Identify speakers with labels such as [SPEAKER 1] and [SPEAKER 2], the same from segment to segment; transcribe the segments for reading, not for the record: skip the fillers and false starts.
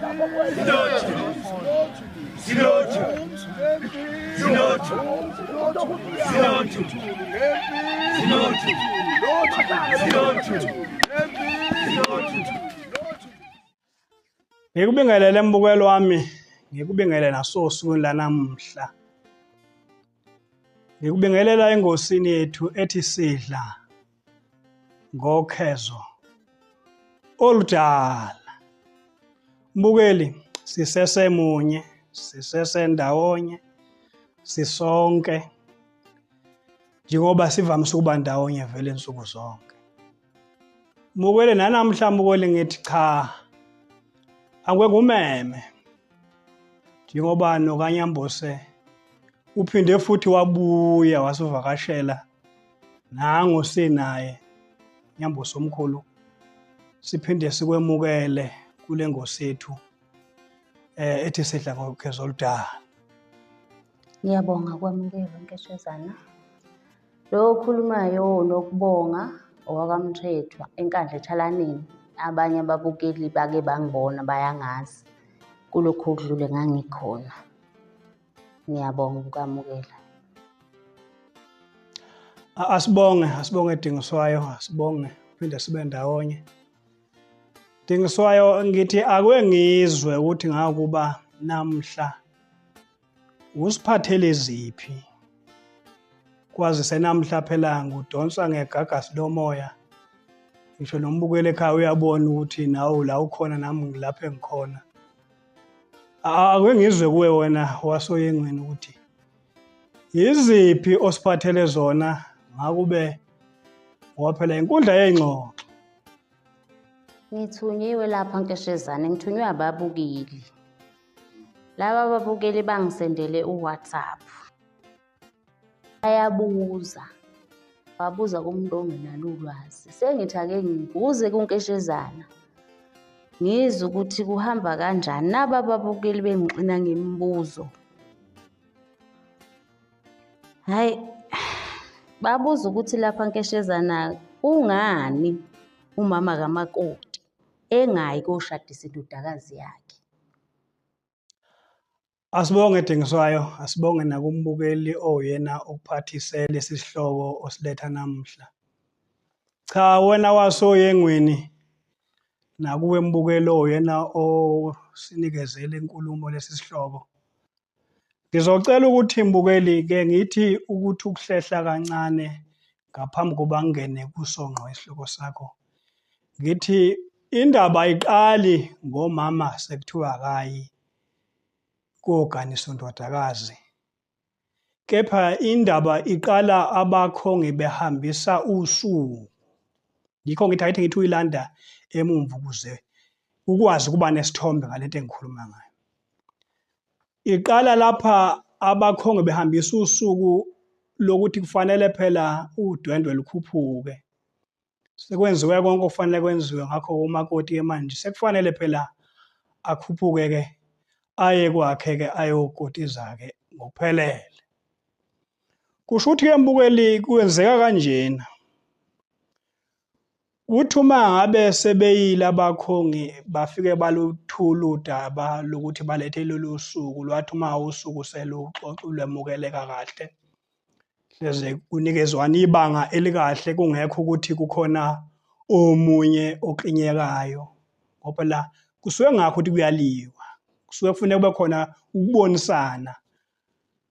[SPEAKER 1] Silothu. Silothu. Silothu. Silothu. Silothu. Silothu.
[SPEAKER 2] Ngikubingelele mbukelo wami, ngikubingelele nasosukwini lanamuhla. Ngikubingelela engosini yethu ethi sidla ngokhezo oludala. Mbukeli, sisesemunye, sisesendawonye, sisonke njengoba sivamise ukuba ndawonye vele insuku zonke. Mbukeli, nanamhla mbukeli ngithi cha, akwengumeme njengoba noKanyambose uphinde futhi wabuya wasivakashela, nangu sinaye Nyambose omkhulu, siphinde sikwemukele kule ngosi yethu ethi sidla ngokhezo oludala.
[SPEAKER 3] Ngiyabonga kwamukelwa Nkeshezana. Lo okhulumayo nokubonga owakaMthethwa eNkandla eThalaneni. Abanye ababukeli bake bangibona bayangazi kulokhu okudlule ngangikhona. Ngiyabonga ukwamukela.
[SPEAKER 2] Asibonge, asibonge Dingiswayo, asibonge phinde sibe ndawonye. Dingiswayo, ngithi ake ngizwe ukuthi ngakuba namhla usiphathele ziphi. Kwazise namhla phela ngudonsa ngegagasi lomoya. Ngisho nombukeli ekhaya uyabona ukuthi nawe la ukhona nami ngilapha engikhona. Ake ngizwe kuwe wena wasoyengweni ukuthi yiziphi osiphathele zona ngakube ngoba phela inkundla yengxoxo.
[SPEAKER 3] Ngithunyiwe lapha Nkeshezane, ngithunywe ababukeli. Laba ababukeli bangisendele uWhatsApp. Bayabuza, babuza kumuntu ongenalo ulwazi. Sengithi ake ngibuze kuNkeshezana, ngizwe ukuthi kuhamba kanjani. Naba ababukeli bengixina ngemibuzo. Hhayi, babuza ukuthi lapha Nkeshezana kungani umama kamakoti engayi koshadisa indodakazi yakhe.
[SPEAKER 2] Asibonge Dingiswayo, asibonge nakumbukeli oyena okuphathise lesi sihloko osiletha namuhla. Cha, wena wasoyengweni nakuwe mbukeli oyena osinikezele inkulumo lesi sihloko. Ngizocela ukuthi mbukeli ke ngithi ukuthi ukuhlehla kancane ngaphambi kokuba ngingene kuso ngqo isihloko sakho. Ngithi indaba ayiqali ngomama sekuthiwa akayi koganisa undodakazi. Kepha indaba iqala abakhongi behambisa usuku. Yikho ngithi ayithi ngithi uyilanda emumva ukuze ukwazi ukuba nesithombe ngalento engikhuluma ngayo. Iqala lapha abakhongi behambisa usuku lokuthi kufanele phela udwendwe lukhuphuke. Sekwenziwe konke okufanele kwenziwe, ngakho umakoti ke manje sekufanele phela akhuphuke ke aye kwakhe ke ayokotiza ke ngokuphelele. Kusho ukuthi ke mbukeli kwenzeka kanjena. Kuthi uma ngabe sebeyile abakhongi bafike baluthula udaba lokuthi balethe lolu suku, lwathi uma usuku seluxoxa lwemukeleka kahle, hleze kunikezwana ibanga elikahle kungekho ukuthi kukhona omunye oklinyekayo, ngoba la kusuke ngakho ukuthi kuyaliwa, kusuke kufuneka kube khona ukubonisana,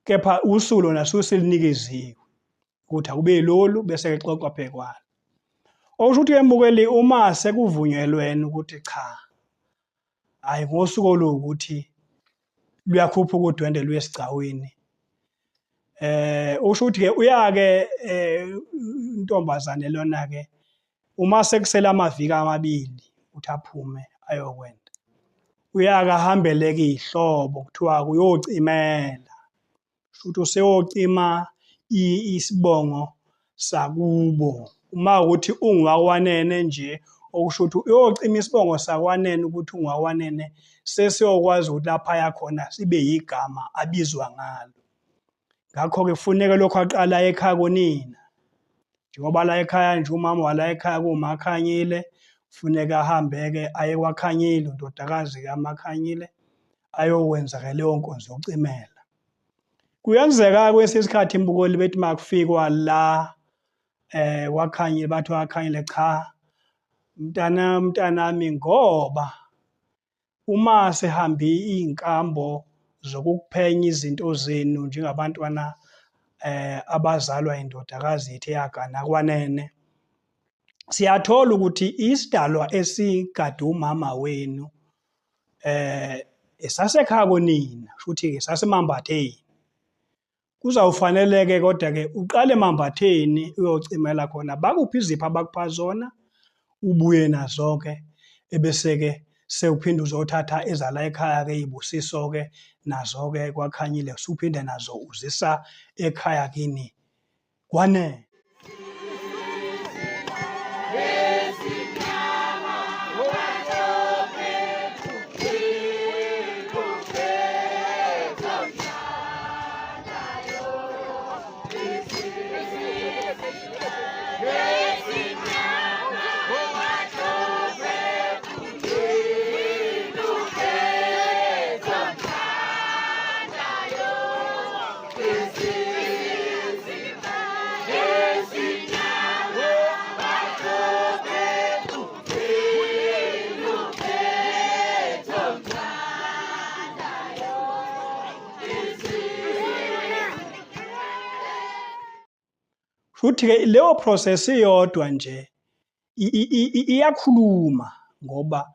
[SPEAKER 2] kepha usuku lona suke selunikeziwe ukuthi akube lolu bese kexoxwa phekwana. Okusho ukuthi mbukeli uma sekuvunyelwene ukuthi cha, hayi ngosuku oluwukuthi luyakhuphuka udwendwe luye esigcawini, usho ukuthi ke uyake intombazane lona ke uma sekusele amaviki amabili ukuthi aphume ayokwenda, uyake ahambele ke ihlobo kuthiwa kuyocimela, kusho ukuthi useyocima isibongo sakubo. Uma ukuthi ungwakwanene nje, okusho ukuthi uyocima isibongo sakwanene ukuthi ungwakwanene sesiyokwazi ukuthi lapha yakhona sibe yigama abizwa ngalo. Ngakho-ke kufuneka lokho aqala ekhaya konina. Njengoba la ekhaya nje umama wala ekhaya kuwuMakhanyile, Funeka ahambe-ke aye kwaKhanyile, undodakazi kaMakhanyile, ayokwenza-ke leyo nkonzo yokucimela. Kuyenzeka kwesinye isikhathi imbukeli bethi makufikwa la kwaKhanyile bathi waKhanyile cha mntana mntanami ngoba uma sihambe iy'nkambo zokukuphenya izinto zenu njengabantwana abazalwa indodakazi yethu eyagana kwanene siyathola ukuthi isidalwa esigade umama wenu esasekhaya konina futhi sasemambatheni kuzawufanele-ke kodwa-ke uqale emambatheni uyocimela khona bakuphi izipho abakupha zona ubuye nazo-ke ebese-ke sewuphinde uzothatha ezala ekhaya-ke iy'busiso-ke nazo-ke kwaKhanyile usuphinde nazo uzisa ekhaya kini kwanele. Futhi-ke leyo process iyodwa nje iyakhuluma ngoba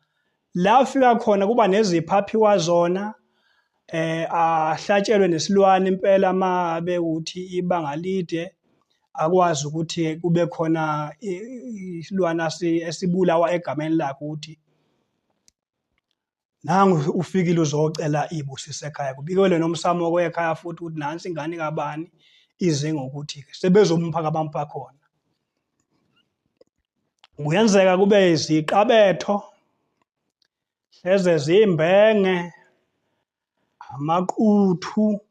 [SPEAKER 2] la afika khona kuba nezipho aphiwa zona ahlatshelwe nesilwane impela mabe ukuthi ibanga lide akwazi ukuthi kube khona isilwane esibulawa egameni lakhe ukuthi nangu ufikile uzocela iy'busiso ekhaya kubikelwe nomsamo kwekhaya futhi ukuthi nansi ingane kabani ize ngokuthi-ke sebezompha kabampha khona. Kuyenzeka kube iziqabetho hleze zimbenge amaquthu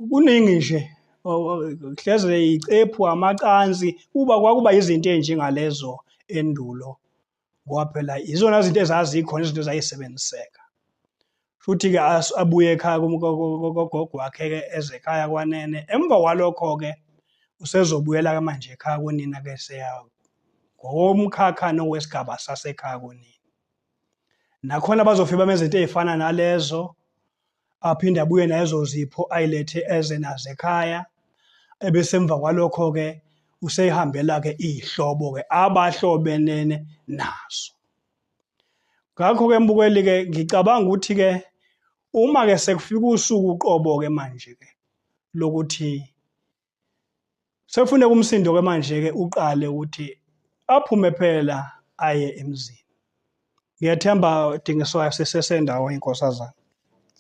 [SPEAKER 2] kuningi nje hleze icephu amacansi kuba kwakuba izinto ey'njengalezo endulo ngoba phela izona zinto ezazikhona izinto ezayisebenziseka. Futhi-ke abuye ekhaya kogogo wakhe-ke eze ekhaya kwanene. Emva kwalokho-ke usezobuyela-ke manje ekhaya konina-ke seya ngokomkhakha nowesigaba sasekhaya konina. Nakhona bazofike bamenze izinto ey'fana nalezo, aphinde abuye nalezo zipho ayilethe eze nazo ekhaya. Ebese emva kwalokho-ke useyihambela-ke iy'hlobo-ke abahlobenene nazo. Ngakho-ke mbukeli-ke ngicabanga ukuthi-ke uma-ke sekufika usuku uqobo-ke manje-ke lokuthi sekufuneka umsindo-ke manje-ke uqale ukuthi aphume phela aye emzini. Ngiyethemba Dingiswayo sisesendawo inkosazana.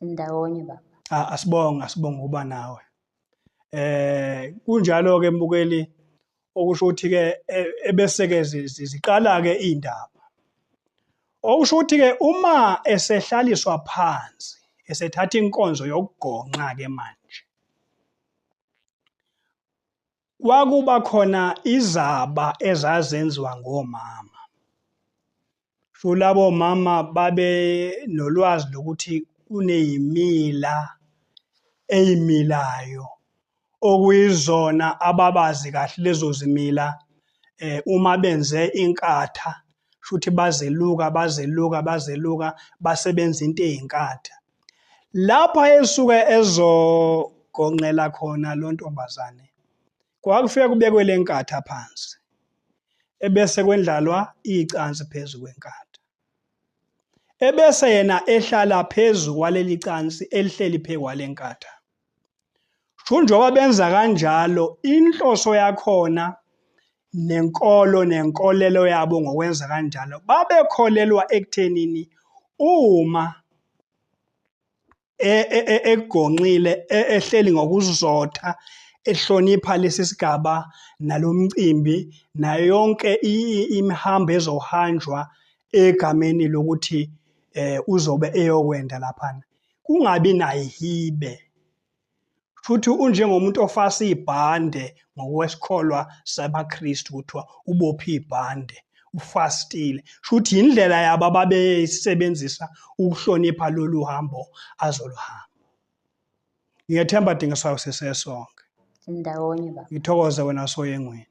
[SPEAKER 3] Ndawonye baba.
[SPEAKER 2] Ah, asibonge asibonge ukuba nawe. Kunjalo ke mbukeli okusho ukuthi ke ebese ke ziqala ke indaba. Okusho ukuthi ke uma esehlaliswa phansi esethatha inkonzo yokugonqa ke manje. Kwakuba khona izaba ezazenziwa ngomama. Sho labo mama babe nolwazi lokuthi kuneyimila eyimilayo okuyizona ababazi kahle lezo zimila uma benze inkatha shuthi bazeluka bazeluka bazeluka basebenza into eyinkatha. Lapha esuke ezogonqela khona lo ntombazane kwakufike kubekwe le nkatha phansi ebese kwendlalwa icansi phezu kwenkatha. Ebese yena ehlala phezu kwaleli cansi elihleli phezu kwale nkatha. Sho njengoba benza kanjalo inhloso yakhona nenkolo nenkolelo yabo ngokwenza kanjalo babekholelwa ekuthenini uma egonqile ehleli ngokuzotha ehlonipha lesi sigaba nalomcimbi nayo yonke imihambo ezohanjwa egameni lokuthi uzobe eyokwenda laphana kungabi nayihibe. Futhi unjengomuntu ofasa ibhande ngokwesikholwa sabaKristu kuthiwa ubophe ibhande ufastile. Shuthi indlela yabo ababeyisebenzisa ukuhlonipha lolu hambo azoluhamba. Ngiyethemba Dingiswayo sisesonke.
[SPEAKER 3] Ndawonye baba.
[SPEAKER 2] Ngithokoze wena Soyengweni.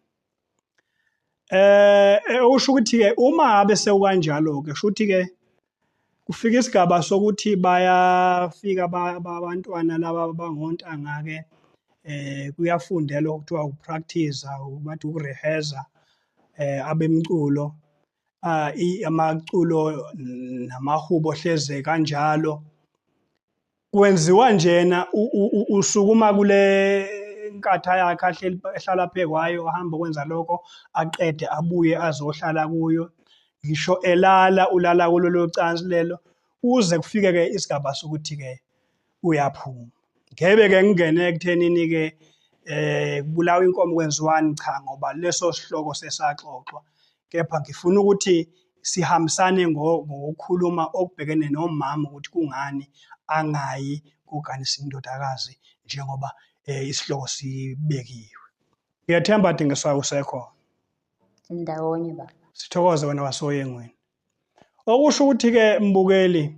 [SPEAKER 2] Usho ukuthi ke uma ngabe sekukanjalo ke shuthi ke kufika isigaba sokuthi bayafika abantwana laba bangontanga ke kuyafundelwa okuthiwa ukupractice bathi ukurehearsa abemculo amaculo namahubo hleze kanjalo. Kwenziwa njena usukuma kule nkatha yakhe ahleli ehlala phekwayo ahamba ukwenza lokho aqede abuye azohlala kuyo ngisho elala ulala kulolo cansi lelo kuze kufike ke isigaba sokuthi ke uyaphuma. Ngebe ke ngingene ekuthenini ke kubulawa inkomo kwenziwani cha ngoba leso sihloko sesaxoxwa kepha ngifuna ukuthi sihambisane ngokukhuluma okubhekene nomama ukuthi kungani angayi kuganisa indodakazi njengoba isihloko sibekiwe. Ngiyathemba Dingiswayo usekhona.
[SPEAKER 3] Ndawonye baba.
[SPEAKER 2] Sithokoze wena wasoyengweni. Okusho ukuthi ke mbukeli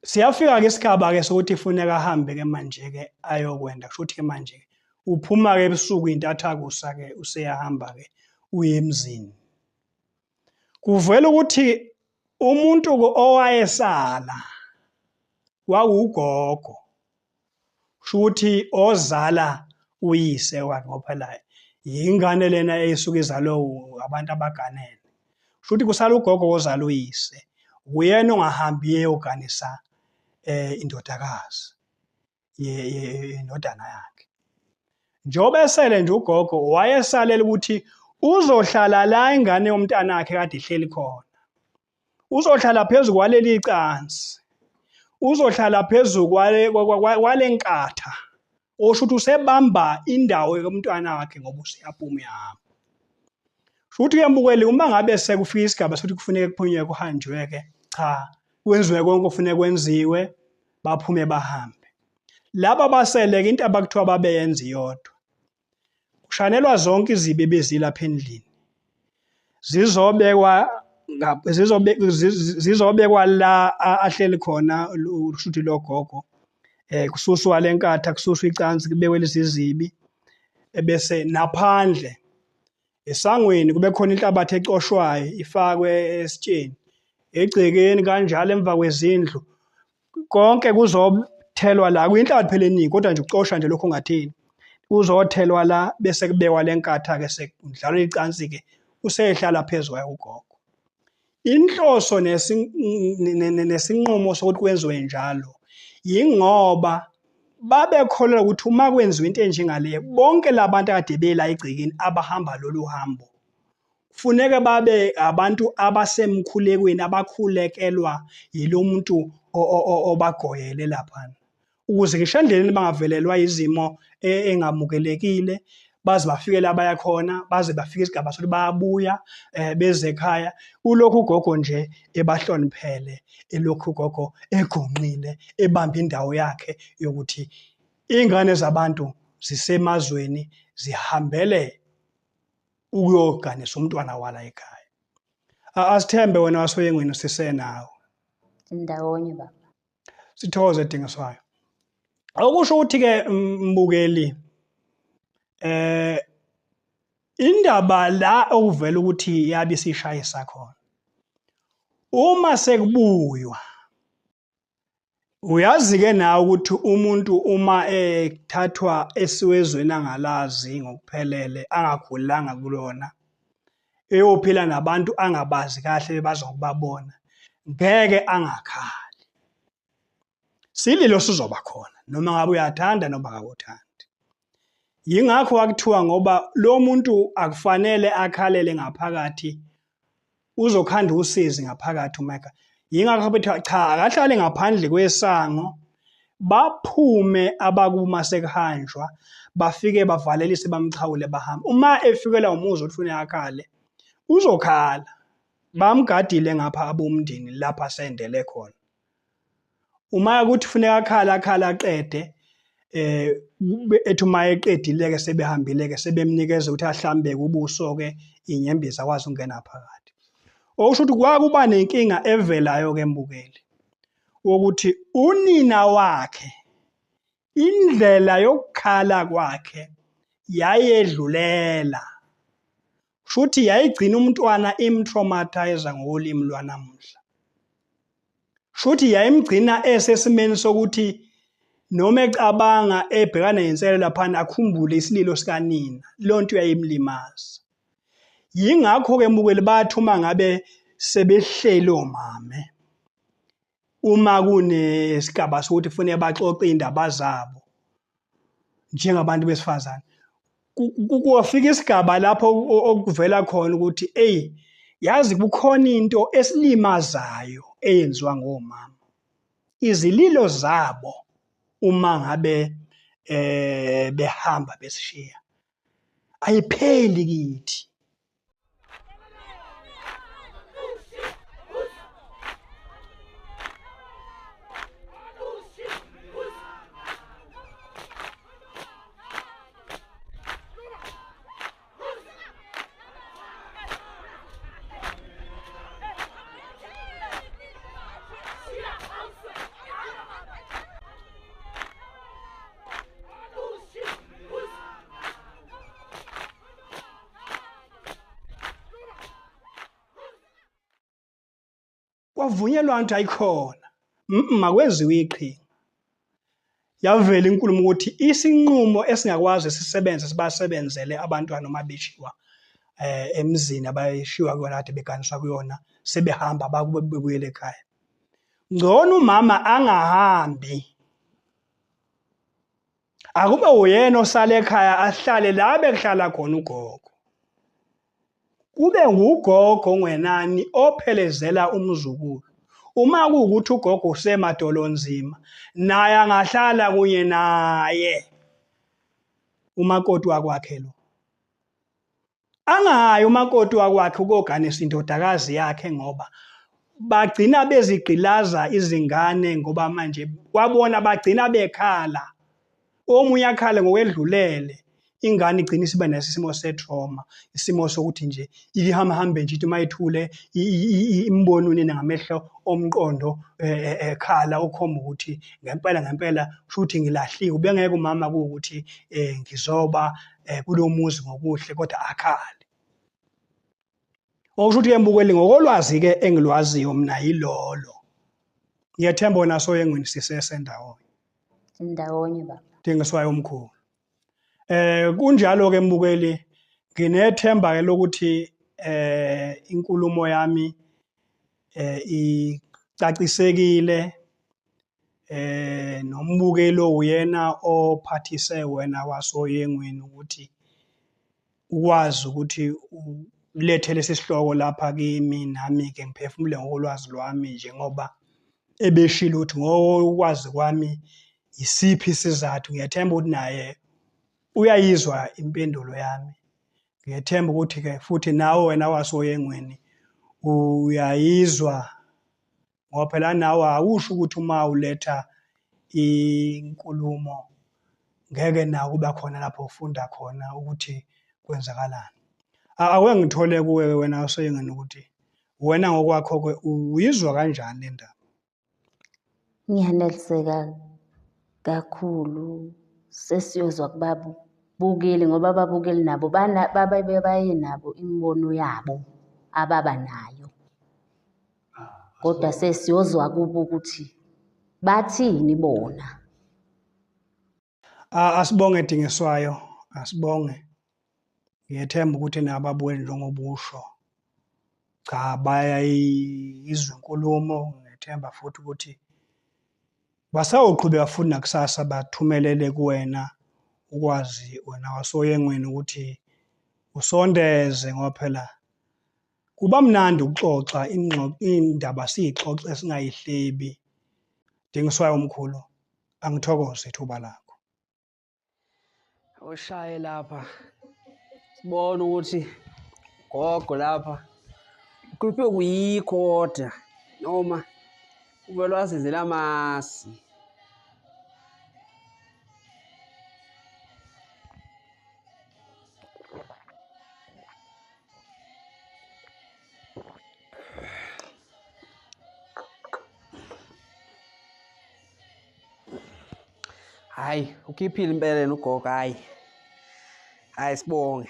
[SPEAKER 2] siyafika ke isigaba ke sokuthi funeka ahambe ke manje ke ayokwenda kusho ukuthi ke manje uphuma ke ebusuku intathakusa ke useyahamba ke uye emzini. Kuvela ukuthi umuntu owayesala wawugogo kusho ukuthi ozala uyise wakhe ngoba phela yingane lena eyisuka izalwe abantu abaganene. Kusho ukuthi kusala ugogo ozala uyise uyena ongahambi eyoganisa indodakazi yendodana yakhe. Njengoba esele nje ugogo wayesalela ukuthi uzohlala la ingane yomntana wakhe kade ihleli khona. Uzohlala phezu kwaleli cansi. Uzohlala phezu kwale nkatha. Osho ukuthi usebamba indawo yomntwana wakhe ngoba useyaphuma uyahamba. Sho ukuthi uyambukeli uma ngabe sekufika isigaba sokuthi kufuneka kuphunywe kuhanjwe ke cha kwenziwe konke okufuneka kwenziwe baphume bahambe. Laba basele into abakuthiwa babeyenza iyodwa. Kushanelwa zonke izibi ebezilapha endlini. Zizobekwa zizobekwa la ahleli khona ushuthi lo gogo. Kususwa lenkatha kususwa icansi kubekwe lezi zibi ebese naphandle esangweni kube khona inhlabathi ecoshwayo ifakwe esitsheni egcekeni kanjalo emva kwezindlu konke kuzothelwa la kuyinhlabathi phela eningi kodwa nje ucosha nje lokho ungathini kuzothelwa la bese kubekwa lenkatha ke sekudlalwa icansi ke usehlala phezu kwayo ugogo. Inhloso nesinqumo sokuthi kwenziwe njalo yingoba babekholelwa ukuthi uma kwenziwa into enjengale bonke labantu akade bela egcekeni abahamba lolu hambo kufuneka babe abantu abasemkhulekweni abakhulekelwa yilo muntu obagoyele laphana ukuze ngisho endleleni bangavelelwa izimo engamukelekile baze bafike la baya khona baze bafike isigaba sokuthi bayabuya beze ekhaya ulokhu ugogo nje ebahloniphele elokhu ugogo egonqile ebamba indawo yakhe yokuthi ingane zabantu zisemazweni zihambele ukuyoganisa umntwana wala ekhaya. Asithembe wena wasoyengweni sisenawe.
[SPEAKER 3] Ndawonye baba.
[SPEAKER 2] Sithokoze Dingiswayo. Okusho ukuthi ke mbukeli indaba la okuvela ukuthi yabe isishayisa khona uma sekubuywa uyazi ke nawe ukuthi umuntu uma ethathwa esiwezweni angalazi ngokuphelele angakhulanga kulona eyophila nabantu angabazi kahle bazokubabona ngeke angakhali. Sililo sizoba khona noma ngabe uyathanda noma akawuthandi. Yingakho wakuthiwa ngoba lo muntu akufanele akhalele ngaphakathi uzokhanda usizi ngaphakathi uma ekhala. Yingakho bethiwa cha akahlale ngaphandle kwesango baphume abakuma sekuhanjwa bafike bavalelise bamxhawule bahambe. Uma efikela umuzi othi ufuna akhale uzokhala. Bamgadile ngapha abomndeni lapha sendele khona. Uma ukuthi kufuneka akhala akhala aqede Ethi uma eqedile-ke sebehambile-ke sebemnikeza ukuthi ahlambeke ubuso-ke inyembezi akwazi ukungena phakathi. Okusho ukuthi kwakuba nenkinga evelayo-ke mbukeli wokuthi unina wakhe indlela yokukhala kwakhe yayedlulela. Shuthi yayigcina umntwana imtraumatize ngolimi lwanamuhla. Shuthi yayimgcina esesimeni sokuthi noma ecabanga ebhekana nenselelo laphana akhumbule isililo sikanina, leyo nto yayimlimaza. Yingakho-ke mbukeli bathi uma ngabe sebehleli omame uma kunesigaba sokuthi kufuneka baxoxe iy'ndaba zabo njengabantu besifazane, kufika isigaba lapho okuvela khona ukuthi eyi yazi kukhona into esilimazayo eyenziwa ngomama. Izililo zabo uma ngabe behamba besishiya ayipheli kithi. Kwavunyelwana ukuthi ayikhona, makwenziwe iqhinga. Yavela inkulumo ukuthi isinqumo esingakwazi sisebenze sibasebenzele abantwana uma beshiwa emzini abayishiwa kuyona kade beganiswa kuyona sebehamba bakube bebuyele ekhaya. Ngcono umama angahambi, akube uyena osala ekhaya ahlale la bekuhlala khona ugogo, kube ngugogo ongenani ophelezela umzukulu. Uma kuwukuthi ugogo usemadolonzima naye angahlala kunye naye umakoti wakwakhe lo, angayi umakoti wakwakhe ukoganisa indodakazi yakhe ngoba bagcina bezigqilaza izingane, ngoba manje kwabona bagcina bekhala, omunye akhale ngokwedlulele, ingane igcina isiba naso isimo se-trauma, isimo sokuthi nje ihambe nje ithi uma ithule imbone unina ngamehlo omqondo ekhala, okhomba ukuthi ngempela ngempela kusho ukuthi ngilahliwe. Ubengeke umama kuwukuthi ngizoba kulo muzi ngokuhle kodwa akhale. Okusho ukuthi-ke mbukeli, ngokolwazi-ke engilwaziyo mina yilolo. Ngiyethemba wena soyengwini sisesendawonye.
[SPEAKER 3] Ndawonye baba.
[SPEAKER 2] Dingiswayo omkhulu. Kunjalo-ke mbukeli, nginethemba-ke lokuthi inkulumo yami icacisekile, nombukeli uyena ophathise wena wasoyengweni ukuthi ukwazi ukuthi ulethe lesi sihloko lapha kimi, nami-ke ngiphefumule ngokolwazi lwami njengoba ebeshilo ukuthi ngokwazi kwami isiphi isizathu. Ngiyethemba ukuthi naye uyayizwa impendulo yami. Ngiyethemba ukuthi-ke futhi nawe wena wasoyengweni uyayizwa, ngoba phela nawe awusho ukuthi uma uletha inkulumo ngeke nawe kuba khona lapho ufunda khona ukuthi kwenzakalani. Ake ngithole kuwe wena wasoyengweni ukuthi wena ngokwakho-ke uyizwa kanjani le ndaba?
[SPEAKER 3] Ngiyaneliseka kakhulu, sesiyozwa kubabukeli ngoba ababukeli nabo baye nabo imibono yabo ababa nayo. Kodwa sesiyozwa kubo ukuthi bathini bona.
[SPEAKER 2] Asibonge Dingiswayo, asibonge. Ngiyethemba ukuthi nabo ababukeli njengoba usho, cha bayayizwa inkulumo. Ngiyethemba futhi ukuthi basawuqhubeka futhi nakusasa bathumelele kuwena, ukwazi wena wasoyengweni ukuthi usondeze, ngoba phela kuba mnandi ukuxoxa indaba siyixoxe singayihlebi. Dingiswayo omkhulu, angithokoze ithuba lakho.
[SPEAKER 4] Oshaye lapha sibone ukuthi gogo lapha ukhuluphe kuyikho kodwa noma uvele wazenzela amasi. Hhayi, ukhiphile impela yena ugogo, hhayi. Hhayi sibonge.